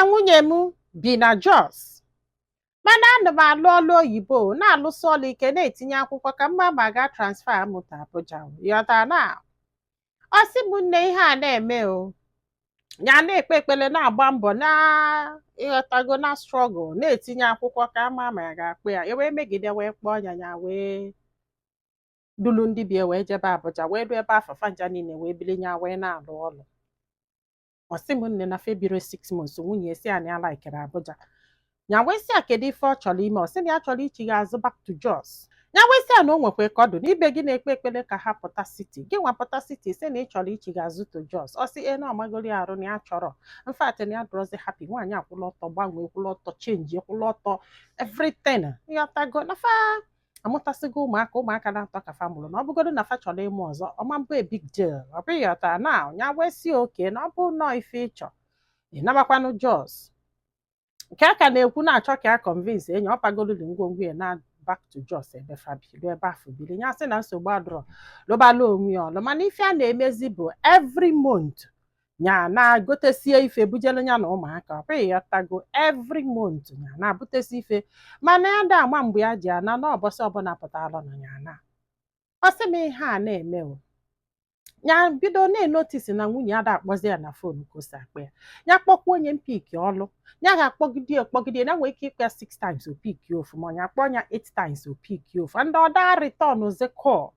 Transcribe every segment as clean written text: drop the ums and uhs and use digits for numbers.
Nwunye m bi na Jos, mana ana m alụ ọlụ oyibo, na-alụsị ọlụ ike, na-etinye akwụkwọ ka mma ma ga transfer m to Abuja. Yọta na ọ sị m, nne, ihe a na-eme o, ya na-ekpe ekpere, na-agba mbọ, na ịghọtago, na struggle, na-etinye akwụkwọ ka ama ma ya ga-akpụ ya. E wee megide, wee kpọọ ya, ya wee dulu ndị bie wee jebe Abuja, wee ruo ebe afọ fanja niile wee bili, ya wee na-alụ ọlụ. Ọ sị m, nne, na February 6 months, nwunye si ya na ya likere Abuja. Ya wee sị ya kedu ife ọ chọrọ ime. Ọ sị na ya chọrọ ichigha azụ back to Jos. Ya wee sị ya na o nwekwa ka ọ dụ n'ibe gị na-ekpe ekpere ka ha pụta city, gị nwa pụta city, sị na ị chọrọ ichigha azụ to Jos. Ọ sị e na ọmagori arụ, na ya chọrọ. In fact, na ya dụrọzi happy. Nwaanyị akwụla ọtọ, gbanwee, kwụla ọtọ, change, kwụla ọtọ, everything, ịghọtago, na fa amụtasịgo ụmụaka, ụmụaka na-atọ ka fa mụrụ, na ọ bụgodo na fa chọrọ ịmụ ọzọ, ọma mbụ a big deal. Ọ bụghị ọta na ya wee si oke na ọ bụ nnọọ ife ịchọ ị nabakwanụ Jos. Nke a ka na-ekwu, na-achọ ka ya convince enyi ọ pagolulu ngwongwo ya na back to Jos, ebe fa bi, ruo ebe afọ biri. Ya sị na nsogbu adọrọ, lụbala onwe ya ọlụ. Mana ife a na-emezi bụ every month ya na-agotesie ife bujelu ya na ụmụaka. Ọ bụghị ya tago, every month ya na-abutesi ife, mana ya da ama mgbe ya ji ana na ọbọsị ọbụla pụtara na ya na. Ọ sị m, ihe a na-eme o, ya bido na-enotice na nwunye ya da akpọzi ya na phone ka o si akpọ ya. Ya kpọkwa onye mpick ọlụ, ya ga-akpọgide ekpọgide, ya nwee ike ịkpọ ya six times, o pick ofu, ma ya kpọọ ya eight times, o pick ofu, and ọ da return the call.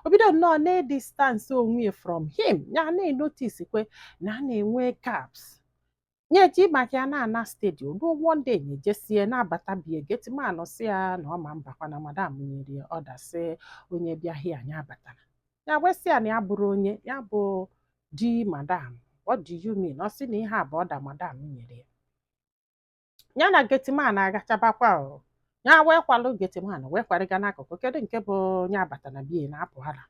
O bido nnọọ na-edistance onwe ya from him. Ya na-enotice kwe na a na-enwe gaps. Nye ji maka ya na-ana steady. Ruo one day, na-ejesie na-abata bie, gateman si ya na ọ ma mbakwa, na madam nyere ya order sị onye bịa hia anya abatara. Ya wee sị ya na ya bụrụ onye ya bụ di madam. "What do you mean?" Ọ sị na ihe a bụ order madam nyere ya. Ya na gateman agachabakwa o, ya wee kwalụ gateman, wee kwarịga n'akụkụ. Kedu nke bụ onye abata na bie na-apụ ala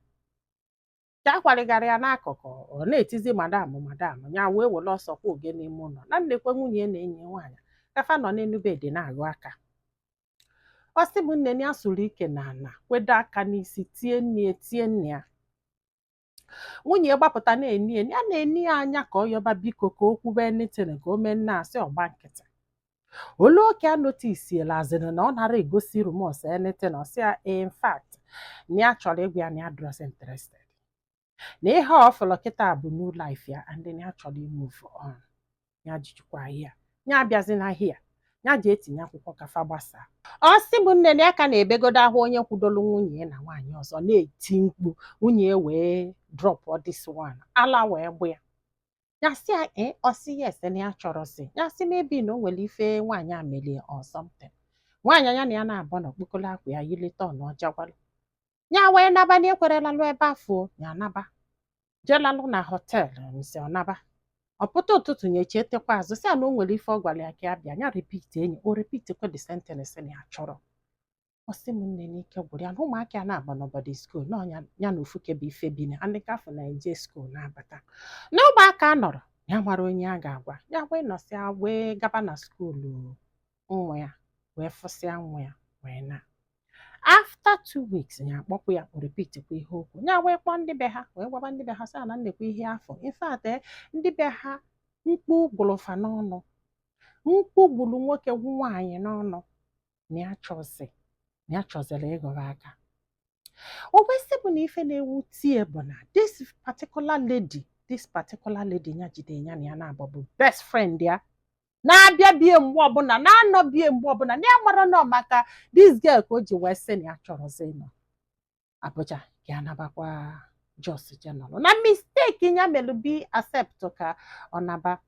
ka a kwarịgara ya n'akụkụ, ọ na-etizi "Madam, madam." Ya wee were ọsọ kwa oge n'ime ụlọ na nnekwe nwunye na enyi ya nwaanyị kafa nọ n'elu bed na-agụ aka. Ọ sị m, nne, ya sụrụ ike na ana, kwedo aka n'isi, tie nne ya, tie nne ya. Nwunye ya gbapụta, na-eni ya, ya na-eni ya anya ka ọ yọba biko, ka o kwube anything, ka o mee nne asị ọgba nkịtị. Olee oke a noticiela azịrị na ọ nara egosi remorse anything. Ọ sị ya in fact na ya chọrọ ịgwa ya na ya dịrọzi interested na ihe ọ fọrọ kịta bụ new life ya, and ya chọrọ imove on. Ya jijikwa ya, ya abịazi n'ahịa, ya ji etinye akwụkwọ ka fa gbasaa. Ọ sị bụ nne, na ya ka na-ebegodo ahụ onye kwudolu nwunye ya na nwaanyị ọzọ na-eti mkpu. Nwunye ya wee drop this one, ala wee gbụ ya. Ya sị ya ee, ọ sị yes, na ya chọrọzi. Ya sị maybe na o nwere ife nwaanyị a melie or something. Nwaanyị ya na ya na-abụ na okpokolo akwa ya yilite ọnụ ọjagwalụ ya, wee naba na ekwerelalụ ebe afọ ya naba, jelalụ na hotel nsi ọ naba. Ọ pụta ụtụtụ, ya echetekwa azụ, sị ya na o nwere ife ọ gwara ya ka ya bịa. Ya repeat enyi o repeat kwa the sentence na ya chọrọ. Ọ sị m, nne, n'ike gwụrụ ya na ụmụaka ya na-agba n'obodo school na ọnya ya na ofu kebe ife bi na ndị afọ na-eje school na-abata na ụmụaka nọrọ ya mara onye a ga-agwa ya. Wee nọsịa, wee gaba na school nwa ya, wee fụsịa nwa ya, wee na after 2 weeks, ya akpọkwa ya, o repeat kwa ihe okwu ya. Wee kpọọ ndị be ha, wee gwaba ndị be ha, sị na nnekwa ihe afọ. In fact, ndị be ha, mkpu gwụrụ fa n'ọnụ, mkpu gburu nwoke gwu nwaanyị n'ọnụ, na ya chọzi, na ya chọziri ịghọrọ aka. O wee sị bụ na ife na-ewute bụ na this particular lady ya jide ya na ya na-abụ bụ best friend ya, na-abịa bie mgbe ọbụla, na-anọ bie mgbe ọbụla, na ya mara nọ maka this girl ka o ji wee sị na ya chọrọzi ịnọ Abuja, ka ya nabakwa Jos je nọrọ, na mistake ya melụ bi accept ka ọ naba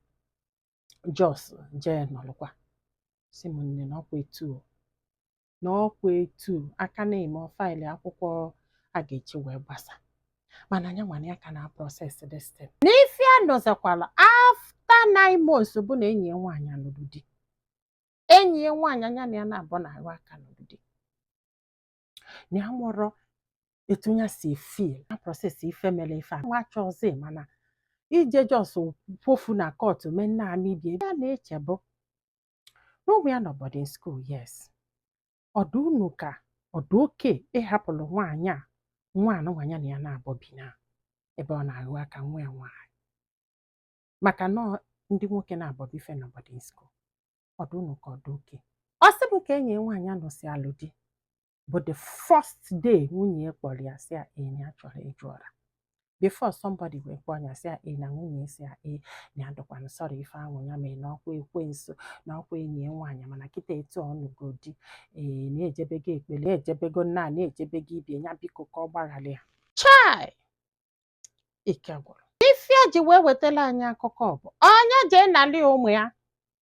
Jos jee nọrọkwa. Si m, nne, na ọkwa etu o, na ọkwa etu aka na-eme file akwụkwọ a ga-eji wee gbasa, mana anya nwana ya ka na process this thing. Na ife a nọzikwala after 9 months bụ na enyi ya nwaanyị anụrụ di. Enyi ya nwaanyị anya na ya na-abụ na-arụ aka nụrụ di, na ya nwụrọ etu ya si feel na process ife mere ife a nwa chọzi, mana ije jos kwofu na court mee nna amibie ya. Na-eche bụ na ụmụ ya nọ boarding school. Yes, ọdụ unu ka ọdụ oke ịhapụrụ nwaanyị a, nwa anụnwa ya na ya na-abọ bi na ebe ọ na-arụ aka, nwa ya nwaanyị, maka na Ndị nwoke na-abọbụ ife na boarding school, ọdụ unu ka ọdụ oke. Ọ sị bụ ka enyi ya nwaanyị anọsi alụ di bụ the first day nwunye ya kpọrọ ya, sị ya ee, na ya chọrọ ịjụ ọra before somebody wee kpọọ ya, sị ya ee, na nwunye ya sị ya ee, na ya dọkwanụ sorry, ife ahụ ya mee na ọkwa ekwensu na ọkwa enyi ya nwaanyị. Mana kịta etu ọ nụgo di, ee, na-ejebego ekpere, na-ejebego nna, na-ejebego ibie ya, biko ka ọ gbaghara ya. Chai, ike gwụrụ. Ife a ji wee wetara anyị akụkọ bụ onye jee nalị ụmụ ya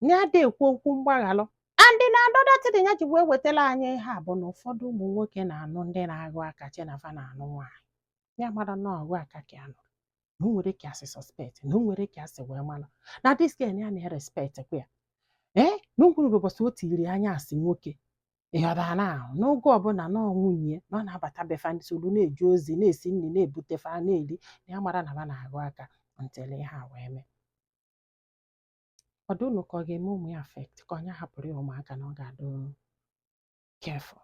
na ya dị ekwu okwu mgbaghalụ. And na another thing ya ji wee wetara anyị ihe a bụ na ụfọdụ ụmụ nwoke na-anụ ndị na-agụ aka che na fa na-anụ nwaanyị. Ya mara na ọgụ aka ka ya nụrụ, na o nwere ka asị suspect, na o nwere ka asị wee mara na this girl ya na-respect kwa ya, ee, na o nwere ụbọchị o tiri anya asị nwoke ịghọtara na ahụ n'oge ọbụla na ọ nwunye na ọ na-abata befa solu na-eje ozi, na-esi nri, na-ebute fa na-eri, na ya mara na fa na-agụ aka until ihe a wee mee. Ọdụ unu ka ọ ga-eme ụmụ ya affect, ka onye hapụrụ ya ụmụaka na ọ ga-adụ careful.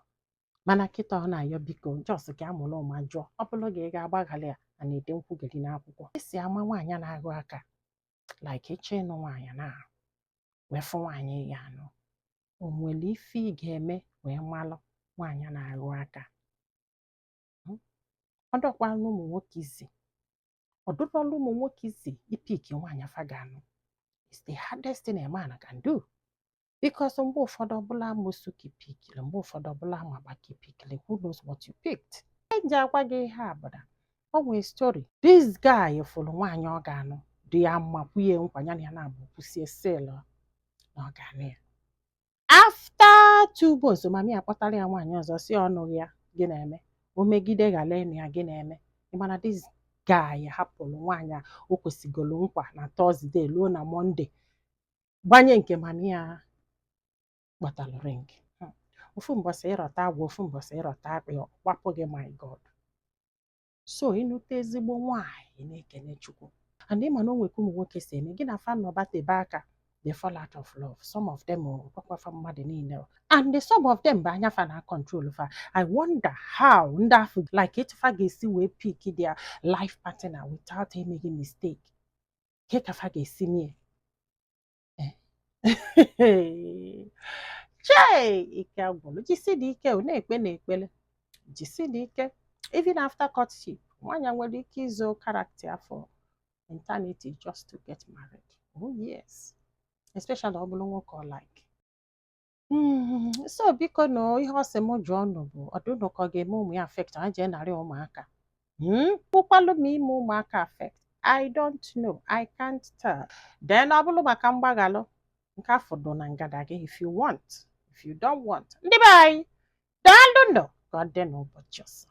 Mana kịta ọ na-ayọ, biko, just ka a mụrụ ụma jụọ, ọ bụrụ gị, ị ga-agbaghalị ya a na-ede nkwugeri n'akwụkwọ esi ama nwaanyị na-agụ aka. Like ịchọ ịnụ nwaanyị na wee fụ nwaanyị ya anụ, o nwere ife ị ga-eme wee malụ nwaanyị na-agụ aka? Ọ dọkwala ụmụ nwoke izi, ọ dụrọla ụmụ nwoke izi ipick nwaanyị afa ga-anụ. It's the hardest thing a man can do, because mgbe ụfọdụ ọbụla amosu ka ipickiri, mgbe ụfọdụ ọbụla amagba ka ipickiri. Who knows what you picked? Eji agwa gị ihe a bụ na o nwee story this guy fụrụ nwaanyị ọ ga-anụ dị ya mma, kwuye nkwa ya na ya na-abụ kwụsie sel na ọ ga-anụ ya. After 2 months, mami ya kpọtara ya nwaanyị ọzọ, si ọnụ ya gị na-eme o megide ghara ịnụ ya gị na-eme. Mana this guy hapụrụ nwaanyị a o kwesịgoro nkwa na Thursday ruo na Monday, gbanye nke mami ya kpọtalụ ring. Ofu mbọsị ịrọta agwa, ofu mbọsị ịrọta akpị, ọ gbapụ gị. My God! So ịnụta ezigbo nwaanyị, na-ekene Chukwu. And ịma na o nwekwa ụmụ nwoke si eme gị na fa nọbatebe aka, they fall out of love, some of them o gwakwafa mmadụ niile o. And some of them bụ anya fa na control fa. I wonder how ndị afọ like etu fa ga-esi wee pick their life partner without emeghị mistake. Ke ka fa ga-esi mie? Chei, ike agwụrụ. Jisi dị ike o, na-ekpe na ekpere, jisi dị ike. Even after courtship, nwaanyị nwere ike izo character for eternity just to get married. Oh yes, especially ọ bụrụ nwoke ọ like. So biko na ihe ọ sị m jụọ ọnụ bụ ọdụnụ ka ọ ga-eme ụmụ ya affect, ha jee narị ụmụaka. Bụkwalụ ma ime ụmụaka affect, I don't know, I can't tell. Then ọ bụrụ maka mgbaghalụ nke afọ dụ na ngada gị, if you want, if you don't want. Ndị be anyị, daalụ nọ, ka ọ dị n'ụbọchị ọzọ.